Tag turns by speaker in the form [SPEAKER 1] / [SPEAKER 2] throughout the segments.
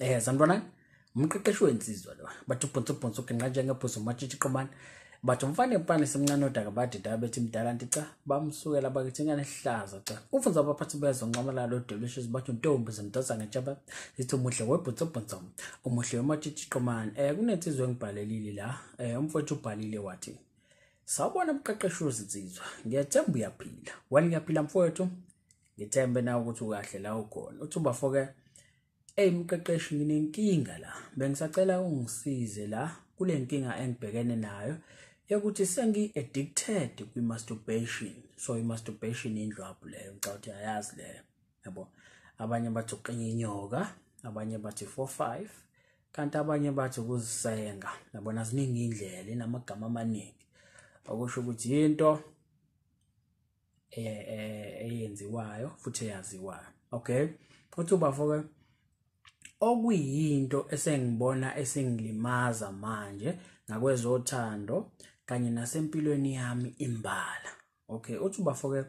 [SPEAKER 1] Sanibonani, umqeqeshi wensizwa lo. Bathi ubhonso ubhonso ugenqa njengebhuzo matshitshi qomani. Bathi umfana empane semncane odaka badida bethi mdala nti cha bamsukela bakithi ingane ehlaza cha. Ufunza abaphathi bezonqamala lo delicious bathi untombi zemdosa ngetshaba zithi umuhle webhonso bhonso umuhle wematshitshi qomani. Kunensizwa engibhalelile la. Umfowethu ubhalile wathi sawubona mqeqeshi wezinsizwa, ngiyethemba uyaphila. Wena ngiyaphila mfowethu, ngithembe nawe ukuthi ukahle la ukhona. Uthi ubafo-ke, eyi mqeqeshi nginenkinga la, bengisacela ungisize la kule nkinga engibhekene nayo yokuthi sengi-addicted kwi-masturbation. So i-masturbation indlwabu leyo, ngicabanga ukuthi ayazi leyo, yabo. Abanye bathi uqinya inyoka, abanye bathi 4-5, kanti abanye bathi ukuzisenga. Yabona ziningi indlela, inamagama amaningi. Okusho ukuthi into eyenziwayo futhi eyaziwayo. Okay, uthi ubafo-ke okuyinto esengibona esingilimaza manje ngakwezothando kanye nasempilweni yami imbala. Okay, uthi ubafo-ke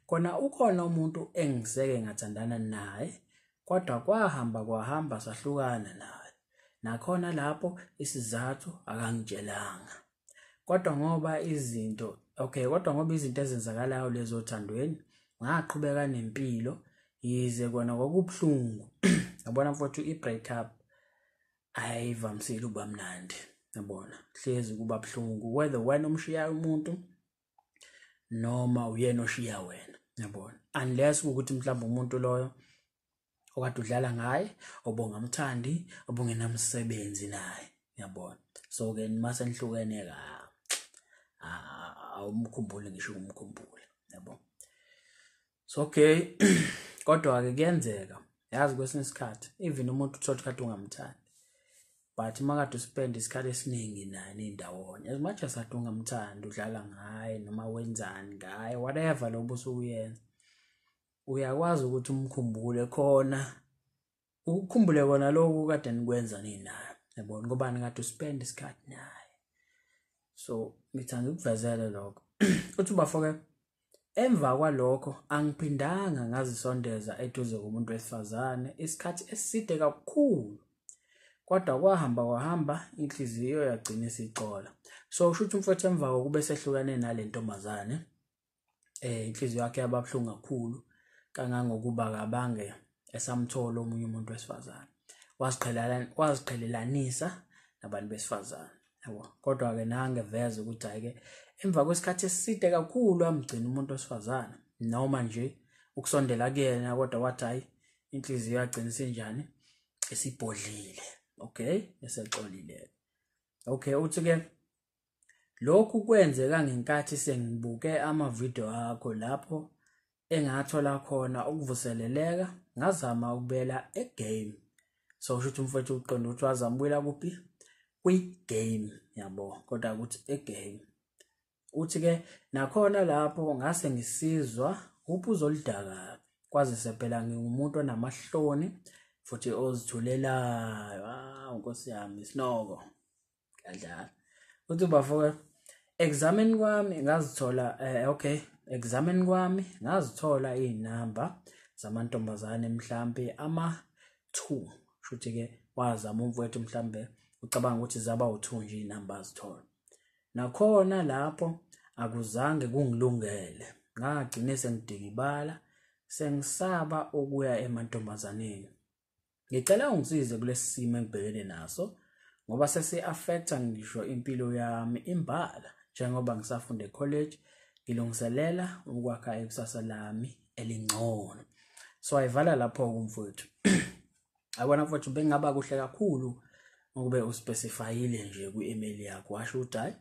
[SPEAKER 1] kona ukhona umuntu engiseke ngathandana naye kodwa kwahamba kwahamba sahlukana naye. Nakhona lapho isizathu akangitshelanga. Kodwa ngoba izinto okay, kodwa ngoba izinto ezenzakalayo lezo othandweni ngaqhubeka nempilo yize kona kwakubuhlungu. Yabona mfowethu, i-break up ayivamisile ukuba mnandi, yabona hlezi kuba buhlungu whether wena umshiya umuntu noma uyena oshiya wena, yabona, unless ukuthi mhlawumbe umuntu loyo okade udlala ngaye obongamthandi obungenamsebenzi naye, yabona. So ke mase nihlukene ka awumkhumbuli ngisho ukumkhumbula, yabo. So okay, kodwa ke kuyenzeka yazi kwesinye isikhathi even umuntu uthola kade ungamthandi, but makade uspend isikhathi esiningi naye nindawonye, as much as ade ungamthandi udlala ngaye noma wenzani ngaye whatever lo busukuyenza, uyakwazi ukuthi umkhumbule khona, ukukhumbule kona lokhu kade nikwenza ninaye, yabona, ngoba nikade uspend isikhathi naye. So ngithanda ukuvezela lokho. Uthi ubafo-ke emva kwalokho angiphindanga ngazisondeza eduze komuntu wesifazane isikhathi eside kakhulu, kodwa kwahamba kwahamba inhliziyo yagcina isixola. So usho ukuthi umfowethu emva kokube sehlukane nale ntombazane, inhliziyo yakhe yaba buhlungu kakhulu kangangokuba kabange esamthola omunye umuntu wesifazane, waziqhelelanisa nabantu besifazane, yabo. Kodwa ke nange veze ukuthi hayi ke emva kwesikhathi eside kakhulu amgcina umuntu wesifazane noma nje ukusondela kuyena, kodwa wathi hayi inhliziyo yagcina isenjani, esibhodlile. Okay, esexolile. Okay, uthi ke lokhu kwenzeka ngenkathi sengibuke amavidiyo akho lapho engathola khona ukuvuseleleka, ngazama ukubuyela egame. So usho ukuthi umfowethu uqonda ukuthi wazama ukubuyela kuphi, kwi-game, yabo, kodwa ukuthi egame. Uthi ke nakhona lapho ngase ngisizwa uphuzo oludakayo, kwazise phela ngingumuntu onamahloni futhi ozithulelayo. Ah, Nkosi yami, isinoko kuyadlala. Uthi bafo-ke exameni kwami ngazithola okay, exameni kwami ngazithola iy'namba zamantombazane mhlampe ama-2. Shuthi ke wazama umfowethu mhlambe ucabanga ukuthi zaba u2 nje iy'namba azithola. Nakhona lapho akuzange kungilungele, ngagcine sengidikibala sengisaba ukuya emantombazaneni. Ngicela ungisize kulesi simo engibhekene naso ngoba sesi-affecta ngisho impilo yami imbala, njengoba ngisafunda e-college ngilungiselela ukwakha ikusasa lami elingcono. So ayivala lapho-ke umfowethu. Yabona mfowethu, bengaba kuhle kakhulu ukube uspecifyile nje kwi-email yakho, washo ukuthi hayi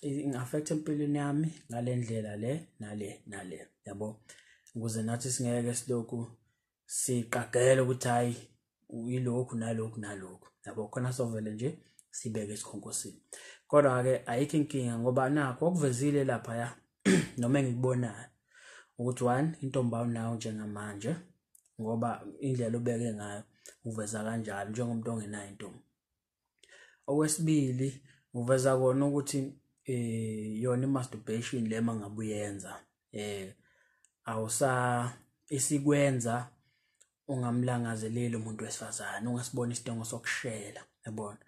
[SPEAKER 1] ingi-affect empilweni yami ngale ndlela le nale nale, yabo, ukuze nathi singeke silokhu siqagele ukuthi hayi yilokhu nalokhu nalokhu, yabo, khona sovele nje sibeke esikhonkosini. Kodwa-ke ayikho inkinga ngoba nakho okuvezile laphaya noma engikubonayo ukuthi one, intombi awunayo njengamanje, ngoba indlela obeke ngayo uveza kanjalo njengomuntu ongenayo intombi. Okwesibili, uveza kona ukuthi yona i-masturbation le mangabe uyenza awusa isikwenza Ungamlangazeleli umuntu wesifazane, ungasibona isidingo sokushela, yabona.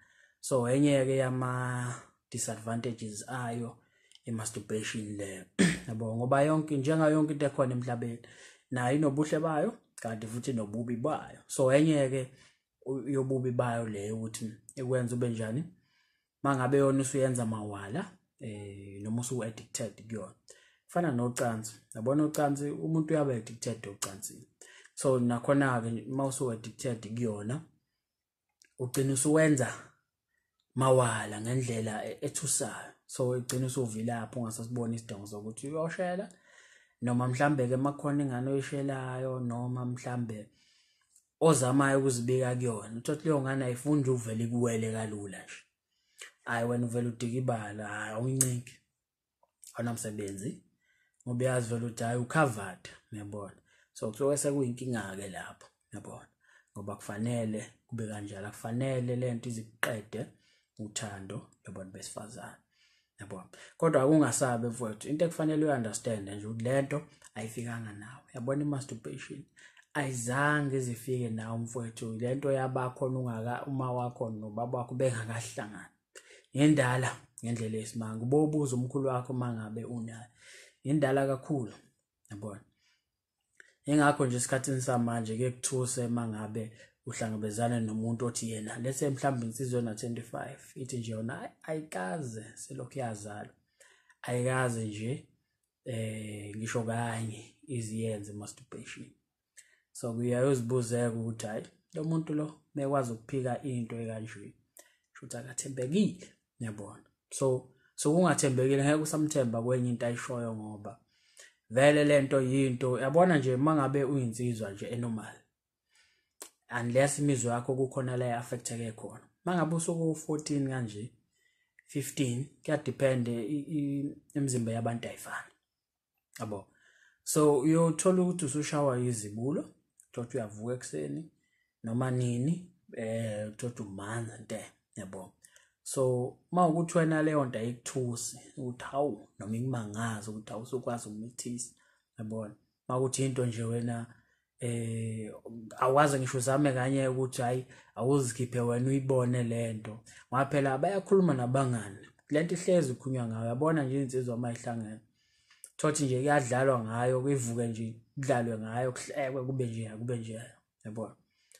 [SPEAKER 1] So enye-ke yama-disadvantages ayo i-masturbation leyo, yabo, ngoba yonke, njengayo yonke into ekhona emhlabeni, nayo inobuhle bayo kanti futhi nobubi bayo. So enye-ke yobubi bayo leyo ukuthi ikwenza ube njani mangabe yona usuyenza mawala, noma usu-addicted kuyona. Kufana nocansi, yabona, ucansi umuntu uyaba addicted ocansini. So nakhona-ke uma usu-addicted kuyona, ugcina usuwenza mawala ngendlela ethusayo. So igcina usuvilapha, ungasasiboni isidingo sokuthi uyoshela, noma mhlambe-ke makukhona ingane oyishelayo, noma mhlambe ozamayo ukuzibika kuyona, uthola leyo ngane ayifuni nje uvele ikuwele kalula nje. Hhayi, wena uvele udikibala, hhayi, awuyincinki, awunamsebenzi, ngoba uyazi vele ukuthi hhayi, u-covered, uyabona. So kusuke sekuyinkinga-ke lapho, uyabona, ngoba kufanele kube kanjalo, akufanele lento izikuqede uthando labantu besifazane, yabona. Kodwa akungasabi mfowethu, into ekufanele uyi-understand nje ukuthi lento ayifikanga nawe, yabona. I-masturbation ayizange izifike nawe mfowethu, lento yabakhona ungaka uma wakho nobaba wakho bengakahlangani, ngendala ngendlela eyisimanga. Ubobuza umkhulu wakho mangabe unayo, indala kakhulu, yabona. Ingakho nje esikhathini samanje kuye kuthuse mangabe uhlangabezana nomuntu othi yena, let's say mhlawumbe insizwa ena-25, ithi nje yona ayikaze, selokhu yazalwa ayikaze nje ngisho kanye iziyenze masturbation. So kuyaye uzibuzeka ukuthi hayi, lo muntu lo mekwazi ukuphika into ekanje, shuthi akathembekile, yabona. So kungathembekile, ngeke usamthemba kwenye into ayishoyo, ngoba vele lento yinto, yabona nje, mangabe uyinsizwa nje e-normal, unless imizwa yakho kukhona la affecteke khona, mangabe usuku 14 kanje, 15, kuya-depend, imizimba yabantu ayifani, yabo. So uyothola ukuthi usushawa izibulo, uthola uyavuka ekuseni noma nini, uthola umanzi nte, yabo. So mawukuthi wena leyo nto ayikuthusi ukuthi hawu, noma ikumangaza ukuthi awusukwazi ukumithisa, yabona, makuthi into nje wena awaze ngisho uzame kanye ukuthi hayi, awuzikhiphe wena uyibone lento, ngoba phela bayakhuluma nabangani, lento ihlezi ikhulunywa ngayo, yabona nje. Insizwa mayihlangene, thothi nje kuyadlalwa ngayo, kuyivuke nje kudlalwe ngayo, kuhlekwe, kube nje, kube nje, yabona,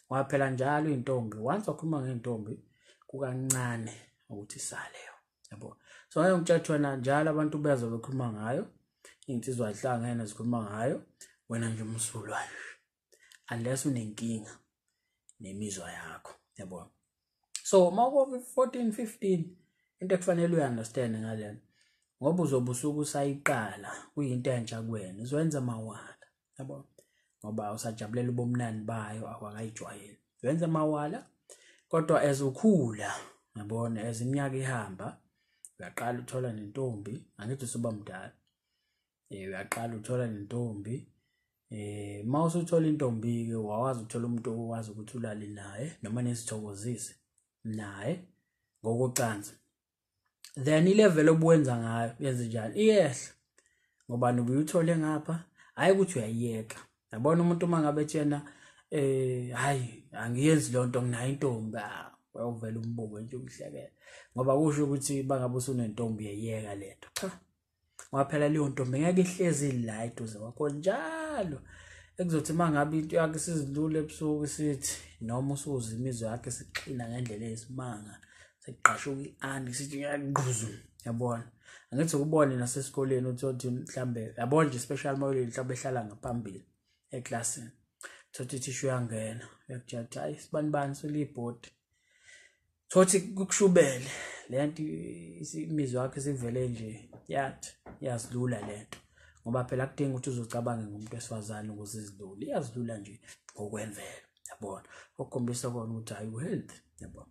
[SPEAKER 1] ngoba phela njalo intombi, once wakhuluma ngentombi kukancane ukuthi isale yona, yabo. So ngeke ngitshela wena, njalo abantu beza bekhuluma ngayo, iy'nsizwa zihlangene zikhuluma ngayo, wena nje umsulwa nje, unless unenkinga nemizwa yakho, yabo. So uma uko 14 15, into ekufanele uyi-understand ngalena, ngoba uzobe usuke usayiqala, kuyinto entsha kuwena, uzoyenza mawala, yabo, ngoba usajabulela ubumnandi bayo, awakayijwayeli, wenza mawala. Kodwa as ukhula, yabona, as iminyaka ihamba, uyaqala uthola nentombi, angithi usuba mdala, uyaqala uthola nentombi. Uma usuthola intombi-ke, wawazi uthola umuntu okwazi ukuthi ulale naye noma nezithokozise naye ngokocansi, then i-level obuwenza ngayo yenze njani, iyehla, ngoba nobuye uthole ngapha, hhayi ukuthi uyayiyeka, yabona. Umuntu uma ngabe ethi yena hayi, angiyenzi leyo nto, nginayo intombi, uyovela umbuke nje umhlekele, ngoba kusho ukuthi bangabe usunentombi uyayiyeka lento. Cha, ngoba phela leyo ntombi ngeke ihlezi la eduze kwakho njalo, ekuzothi uma ngabe into yakho isizilula ebusuku isithi, noma usuza imizwa yakho isixina ngendlela eyisimanga, sekuqashuka i-andi, sithi ngiyagquzu, yabona. Angithi ukubone nasesikoleni, uthi mhlambe, yabona nje, special uma mhlawumbe ehlala ngaphambili eklasini, thothi uthisha uyangena, uyakutshela ukuthi hayi, sibani bani, sulibhodi, thothi kukushubele lento, imizwa yakho isivele nje yathi iyazilula lento, ngoba phela kudinga ukuthi uzocabange ngomuntu wesifazane ukuze izilule, iyazilula nje ngokwemvelo, yabona, okukhombisa kona ukuthi hayi, u-healthy, yabona.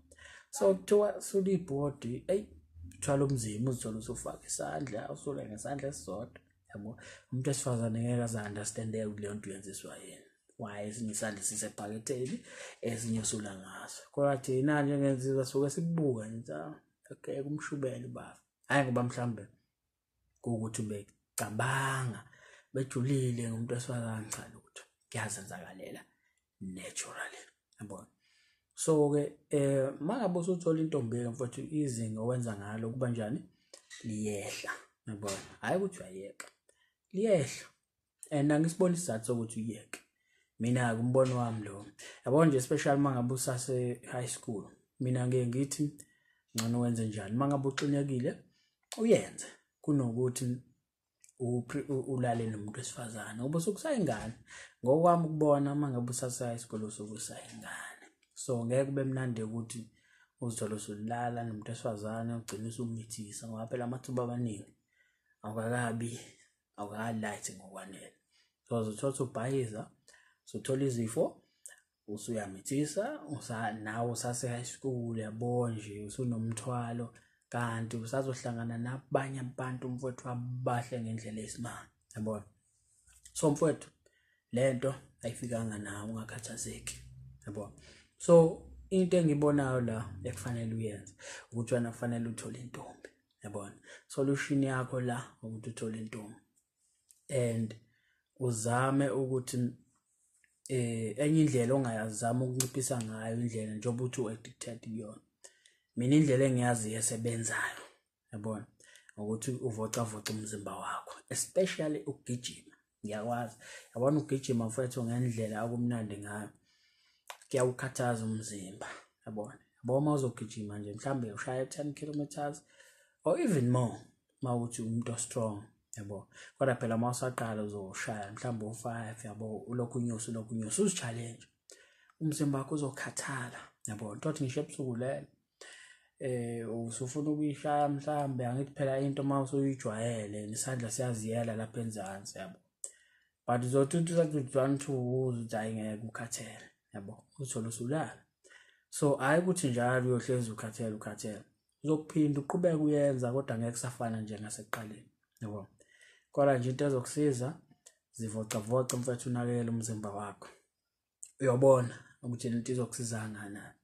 [SPEAKER 1] So kuthiwa sulibhodi, eyi, uthwala umzimba, uzithola usufaka isandla, usule ngesandla esisodwa, yabo. Umuntu wesifazane ngeke aze understandeke kuleyo nto uyenziswa yini, why esinye isandla sisephaketheni, esinye usula ngaso. Kodwa thina njengensizwa suke sikubuka nje, okay, kumshubele ubaba, hhayi ngoba mhlambe kuwukuthi ubecabanga bejulile ngomuntu wesifazane, cha, lutho, kuyazenzakalela. naturally, yabona. So ke mangabe usuthola intombi ke mfowethu, izinga owenza ngalo kuba njani, liyehla, yabona. Hayi ukuthi uyayeka, liyehla. And angisiboni isizathu sokuthi uyeke. Mina-ke umbono wami lo, yabona nje, especially uma ngabe usase high school, mina ngeke ngithi ngcono wenze njani uma ngabe uxinekile uyenze kunokuthi ulale nomuntu wesifazane, ngoba usuke usayingane. Ngokwami ukubona, uma ngabe usase high school usuke usayingane, so ngeke kube mnandi ukuthi uzithole usulala nomuntu wesifazane ugcine usumithisa, ngoba phela amathuba amaningi awukakabi awukalight ngokwanele. So uzothola ukuthi ubhayiza, usuthola izifo, usuyamithisa, nawe usase high school, yabo nje, usunomthwalo, kanti usazohlangana nabanye abantu mfowethu abahle ngendlela eyisimanga, yabona. So mfowethu, lento ayifikanga nawe, ungakhathazeki, yabo. So into engibonayo la ekufanele uyenze ukuthi wena kufanele uthole intombi, yabona. Solution yakho la ukuthi uthole intombi and uzame ukuthi enye indlela ongayazama ukunciphisa ngayo indlela njengoba uthi u-addicted kuyona. Mina indlela engiyaziyo esebenzayo, yabona, ukuthi uvocavoce umzimba wakho, especially ukugijima. Ngiyakwazi, yabona, ukugijima mfowethu ngendlela okumnandi ngayo kuyawukhathaza umzimba, yabona. Yabo, uma uzogijima nje mhlawumbe ushaya 10 kilometers or even more uma uthi umuntu o-strong, yabo. Kodwa phela uma usaqala uzoshaya mhlawumbe u-5, yabo, ulokhu unyusa, ulokhu unyusa, uzi-challenge, umzimba wakho uzokhathala, yabo. Ntothi ngisho ebusuku lele usufuna ukuyishaya mhlambe, angithi phela into uma usuyijwayele nesandla siyaziyela lapha enzansi, yabo. But uzothi uthi usathi 1 2 uze uthi hayi ngeke, ukhathele, yabo, uthole usulala. So hhayi ukuthi njalo uyohlezi ukhathele ukhathele, uzokuphinda uqhubeke uyenza, kodwa ngeke kusafana njengasekuqaleni, yabo. Kodwa nje into ezokusiza, zivocavoce mfethu, unakekele umzimba wakho, uyobona ukuthi lento izokusiza kangakanani.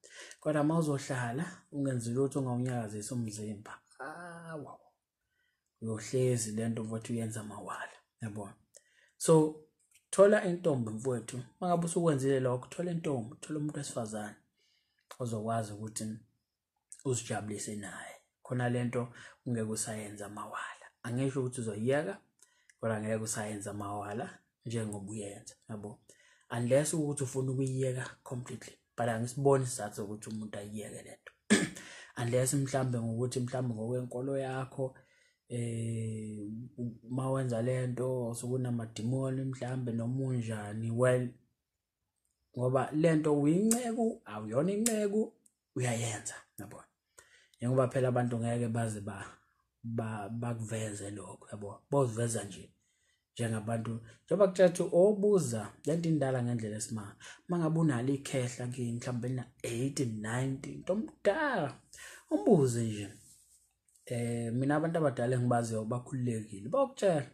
[SPEAKER 1] Kodwa uma uzohlala ungenzi lutho, ungawunyakazisi umzimba, awa, uyohlezi lento mfowethu uyenza mawala, yabona. So thola intombi mfowethu, uma ngabe usukwenzile lokho, thola intombi, thola umuntu wesifazane ozokwazi ukuthi uzijabulise naye, khona lento ungeke usayenza mawala. Angisho ukuthi uzoyiyeka, kodwa ngeke usayenza mawala njengoba uyenza, yabo, unless ukuthi ufuna ukuyiyeka completely. But angisiboni isizathu sokuthi umuntu ayiyeke lento unless mhlambe ngokuthi mhlambe ngokwenkolo yakho uma wenza lento sokunamadimoni mhlambe noma unjani. Well, ngoba lento uyinceku, awuyona inceku, uyayenza, yabona, njengoba phela abantu ngeke baze ba bakuveze lokho, yabo, boziveza nje njengabantu njengoba kuthatha obuza lento indala ngendlela esimanga. Mangabe unalo ikhehla kini mhlawumbe lina 80 90, into omdala, umbuze nje. Mina abantu abadala engibaziyo bakhululekile, bakutshela,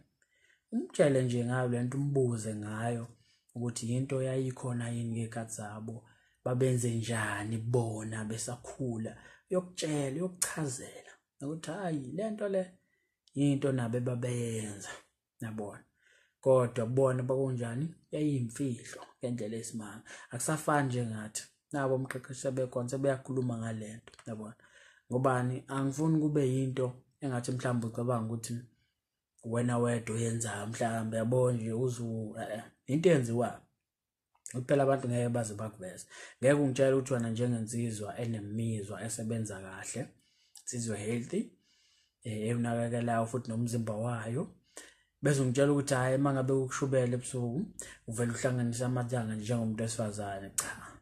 [SPEAKER 1] umtshele nje ngayo lento, umbuze ngayo ukuthi into yayikhona yini ngekhathi zabo, babenze njani bona besakhula. Uyokutshela, uyokuchazela ukuthi hayi, lento le into nabo babeyenza, yabona, kodwa bona bakunjani, yayiyimfihlo ngendlela esimanga. Akusafani njengathi nabo umqeqeshi sebekhona sebeyakhuluma ngalento, yabona. Ngobani, angifuni kube yinto engathi mhlawumbe ucabanga ukuthi wena wedwa oyenzayo mhlawumbe, yabo nje, uzu into eyenziwayo phela abantu ngeke baze bakuveze. Ngeke ungitshele ukuthi wena njengensizwa enemizwa esebenza kahle, insizwa healthy, ewunakekelayo futhi nomzimba wayo, bese ungitshela ukuthi hhayi, uma ngabe ukushubela ebusuku uvele uhlanganise amathanga njengomuntu wesifazane. Cha,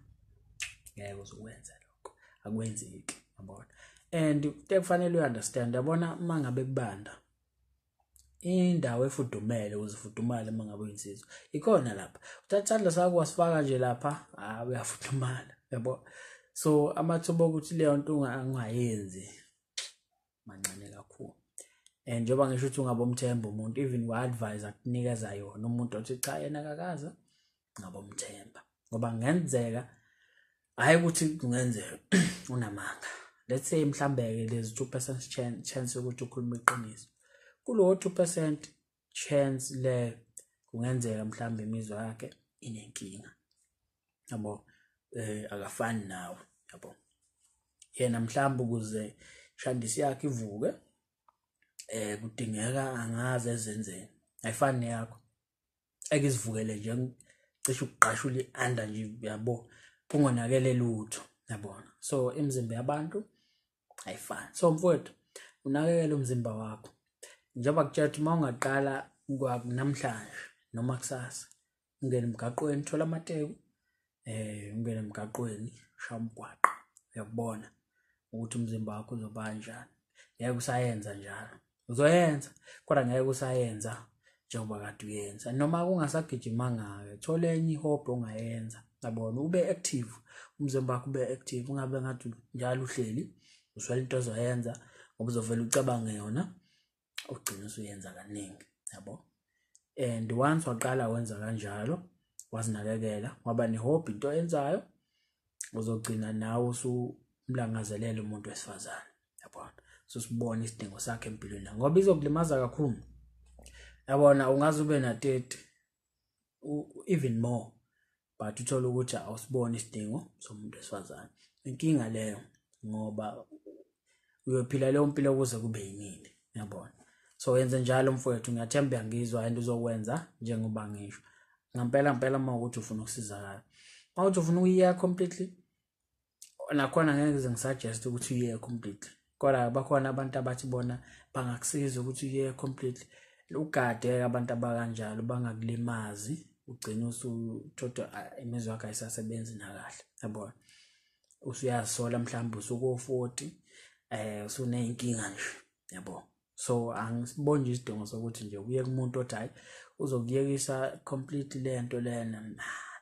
[SPEAKER 1] ngeke uzukwenza lokho, akwenzeki, yabona. And into ekufanele uyi-understand, yabona, uma ngabe kubanda indawo efudumele uzifudumale uma ngabe uyinsizwa ikhona lapha, uthatha isandla sakho wasifaka nje lapha, ah, uyafudumala, yabo. So amathuba okuthi leyo nto ungayenzi mancane kakhulu. And njengoba ngisho ukuthi ungabomthemba umuntu, even kwa-advise akunikeza yona umuntu othi cha yena akakaza, ngabomthemba, ngoba kungenzeka, hhayi ukuthi kungenzeka unamanga. Let's say mhlambe-ke there's 2% chance yokuthi ukhulume iqiniso. Kulowo 2% chance le, kungenzeka mhlambe imizwa yakhe inenkinga. yabo, akafani nawe, yabo. Yena mhlawumbe ukuze shandisi yakhe ivuke kudingeka angaze ezenzeni, ayifani neyakho ekizivukele nje cishe ukugqashula i-under nje, yabo, kungonakele lutho, yabona. So imizimba yabantu ayifani. So mfowethu, unakekele umzimba wakho, njengoba kutshela ukuthi uma ungaqala namhlanje noma kusasa ungene emgaqweni, thola amateku, ungene emgaqweni, shaya umgwaqo, uyakubona ukuthi umzimba wakho uzoba kanjani. Ngeke usayenza njalo, uzoyenza kodwa ngeke usayenza njengoba kade uyenza. Noma kungasagijimanga-ke, thola enye i-hobby ongayenza, yabona, ube active, umzimba wakho ube active, ungabe ngathi njalo uhleli uswele into ozoyenza, ngoba uzovele ucabange yona ugcine usuyenza kaningi, yabo. And once waqala wenza kanjalo, wazinakekela, waba ne-hobby into oyenzayo, uzogcina nawe usumlangazelela umuntu wesifazane, yabona. So sibone isidingo sakhe empilweni, ngoba izokulimaza kakhulu, yabona. Ungaze ube na 30 even more, but uthola ukuthi awusiboni isidingo somuntu wesifazane. Inkinga leyo, ngoba uyophila leyo mpilo kuze kube yinini, yabona. So yenze njalo mfowethu, ngiyathemba uyangizwa and uzokwenza njengoba ngisho. Ngempela ngempela, uma ukuthi ufuna ukusizakala, uma ukuthi ufuna ukuyiyeka completely, nakhona ngeke ngize ngisuggest ukuthi uyiyeke completely, kodwa bakhona abantu abathi bona bangakusiza ukuthi uyiyeke completely. Ugade abantu abakanjalo, bangakulimazi, ugcine usuthola imizwa yakho ayisasebenzi nakahle, yabona. Usuyazisola mhlawumbe usuko 40, usuneyinkinga nje, yabo. So angisiboni nje isidingo sokuthi nje uye kumuntu othi hayi uzokuyekisa completely le nto lena,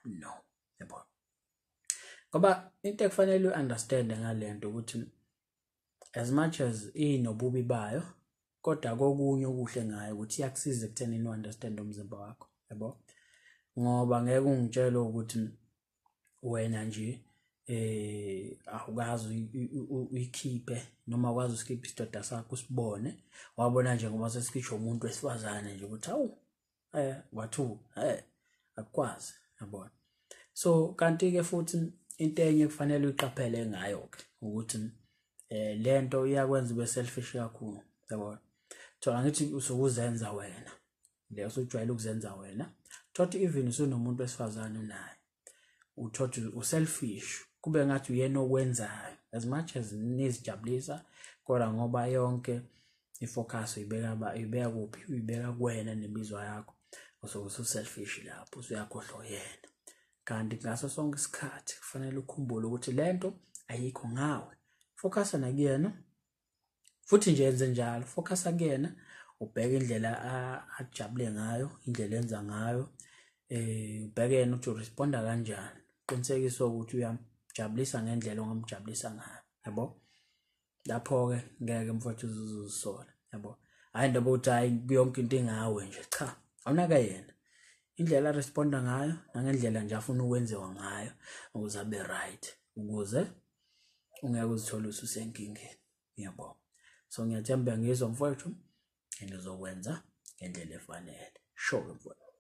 [SPEAKER 1] no, yabo. Ngoba into ekufanele u-understand ngale nto ukuthi as much as inobubi bayo, kodwa kokunye okuhle ngayo ukuthi iyakusiza ekuthenini u-understand umzimba wakho, yabo. Ngoba ngeke ungitshele ukuthi wena nje awukazi uyikhiphe noma ukwazi usikhiphe isidoda sakho usibone, wabona nje ngoba sesikhishwa umuntu wesifazane nje ukuthi hawu, wathu akukwazi, yabona. So kanti ke futhi into enye kufanele uyiqaphele ngayo ke ukuthi lento iyakwenza ube selfish kakhulu, yabona. Thola ngithi usukuzenza wena le usujwayele ukuzenza wena, thothi even usunomuntu wesifazane unaye, uthothi uselfish, kube ngathi uyena okwenzayo as much as nizijabulisa, kodwa ngoba yonke ifocus uyibeka kuphi, uyibeka kuwena nemizwa yakho, usuke usu-selfish lapho, usuyakhohlwa yena. Kanti ngaso sonke isikhathi kufanele ukhumbule ukuthi lento ayikho ngawe, focusa nakuyena futhi nje, yenze njalo, focusa kuyena, ubheke indlela ajabule ngayo, indlela enza ngayo, ubheke yena ukuthi uresponda kanjani, qinisekisa ukuthi uyamjabulisa ngendlela ongamjabulisa ngayo, yabo. Lapho-ke ngeke mfowethu uzuzisola, yabo. Hhayi indaba ukuthi hhayi yonke into ingawe nje, cha, awunaka yena indlela aresponda ngayo nangendlela nje afuna ukwenziwa ngayo ukuze abe right, ukuze ungeke uzithole ususenkingeni, yabo. So ngiyathemba ngizwa mfowethu and uzokwenza ngendlela efanele. Sure mfowethu.